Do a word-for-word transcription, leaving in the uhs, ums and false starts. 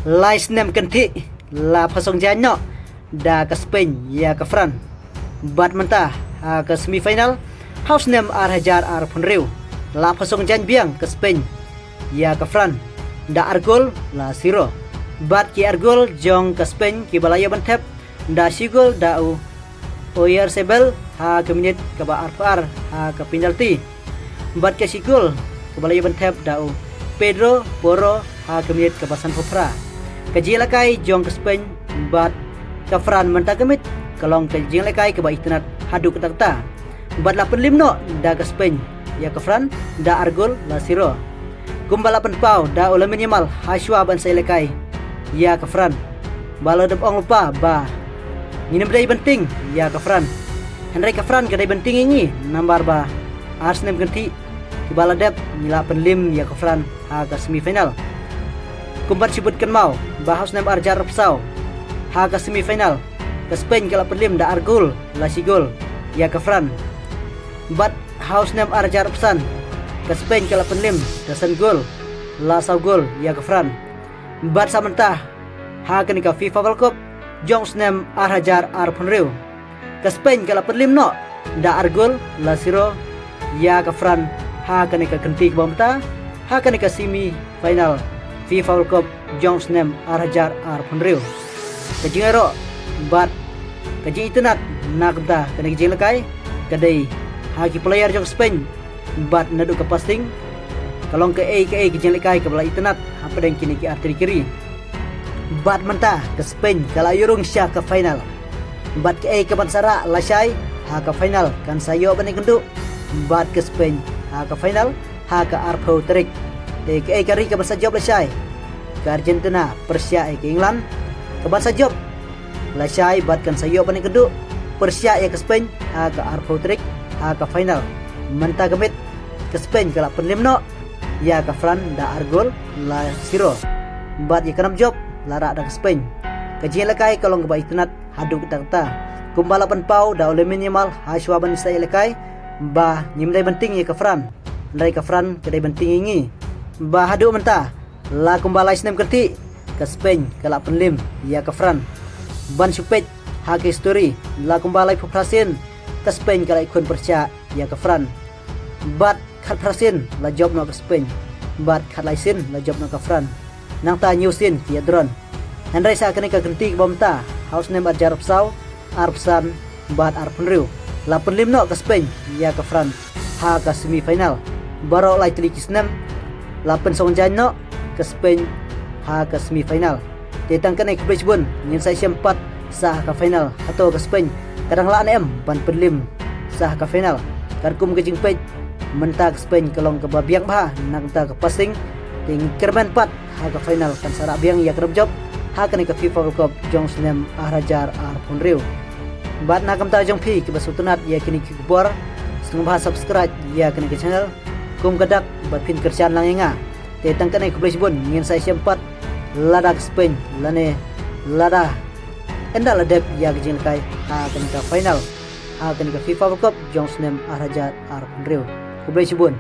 Lai snem kynthih la phasong jaiñ noh da ka Spain ïa ka France. Bad mynta ha ka semi final ha u snem ar hajar arphew hynriew la phasong jaiñ biang ka Spain ïa ka France da ar gol la siro. Bad ki ar gol jong ka Spain kiba la ïoh ban thep da shi gol da u Oyarzabal ha ka minit kaba arphew ar ha ka penalty. Bad ka shi gol kaba la ïoh ban thep da u Pedro Porro ha ka minit kaba sanphew phra. Ka jingïalehkai jong ka Spain bad ka France mynta ka miet ka long ka jingïalehkai kaba itynnad haduh katta katta. Bad la pynliem noh da ka Spain ïa ka France da ar gol la siro. Kumba la pynpaw da u Lamine Yamal ha shuwa ban sa ïalehkai ïa ka France, ba la dep ong lypa ba ngin ym dei ban tieng ïa ka France. Hynrei ka France ka dei ban tieng ïa ngi namar ba ar snem kynthih kiba la dep ngi la pynliem ïa ka France ha ka semi final. Kumban shu bud kynmaw ba ha u snem ar hajar arphew saw ha ka semi final ka Spain ka la pynliem da ar gol la shi gol ïa ka France. Bad ha u snem ar hajar arphew san ka Spain ka la pynliem da san gol la saw gol ïa ka France. Bad sa mynta ha kane ka FIFA World Cup jong u snem ar hajar arphew hynriew ka Spain ka la pynliem noh da ar gol la siro ïa ka France ha kane ka kynti kaba mynta ha kane ka semi final FIFA World Cup jong u snem ar hajar arphew hynriew. Ka jingïaroh bad ka jingitynnad na ka bynta kane ka jingïalehkai ka dei ha ki player jong Spain bad naduh ka passing ka long kaei kaei ka jingïalehkai kaba la itynnad hapdeng kine ki artylli ki ri. Bad mynta ka Spain ka la ïurung sha ka final. Bad kaei kaban sa rah lashai ha ka final kan sa ïoh ban ïakynduh bad ka Spain ha ka final ha ka arphew tarik. Te kaei ka ri kaban sa jop lashai? Ka Argentina pyrshah ïa ka England. Kaban sa jop lashai bad kan sa ïoh ban ïakynduh pyrshah ïa ka Spain ha ka arphew tarik ha ka final. Mynta ka miet ka Spain ka la pynliem noh ïa ka France da ar gol la siro. Bad ïa ka nam jop la rah da ka Spain. Ka jingïalehkai ka long kaba itynnad haduh katta katta. Kumba la pynpaw da u Lamine Yamal ha shuwa ban sa ïalehkai ba ngim dei ban tieng ïa ka France, hynrei ka France ka dei ban tieng ïa ngi. Ba haduh mynta la kumba lai snem kynthih ka Spain ka la pynliem ïa ka France. Ban shu peit ha ka histori, la kumba laiphew phra sien ka Spain ka la ïakhun pyrshah ïa ka France. Bad khatphra sien la jop noh ka Spain bad khatlai sien la jop noh ka France. Nangta hynñiew sien ki ïadron. Hynrei sa kane ka kynti kaba mynta ha u snem ar hajar arphew saw, arphew san bad arphew hynriew la pynliem noh ka Spain ïa ka France ha ka semi final. Baroh lai tylli ki snem la pynsong jaiñ noh ka Spain ha ka semi final. Te tang kane, khublei shibun, ngin sa ïashem pat sa ha ka final. Hato ka Spain ka dang lah ne em ban pynliem sa ha ka final? Katkum ka jingpeit mynta ka Spain ka long kaba biang bha na ka bynta ka passing. Te ngi kyrmen pat ha ka final kan sa rah biang ïa ka nam jop ha kane ka FIFA World Cup jong u snem ar hajar arphew hynriew. Bad na ka bynta jong phi kiba sngewtynnad ïa kine ki khubor, sngewbha subscribe ïa kane ka channel kum ka dak ba phin kyrshan lang ïa nga. Te tang kane, khublei shibun, ngin sa ïashem pat lada ka Spain lane lada ynda la dep ïa ka jingïalehkai ha kane ka final ha kane ka FIFA World Cup jong u snem ar hajar arphew hynriew. Khublei shibun.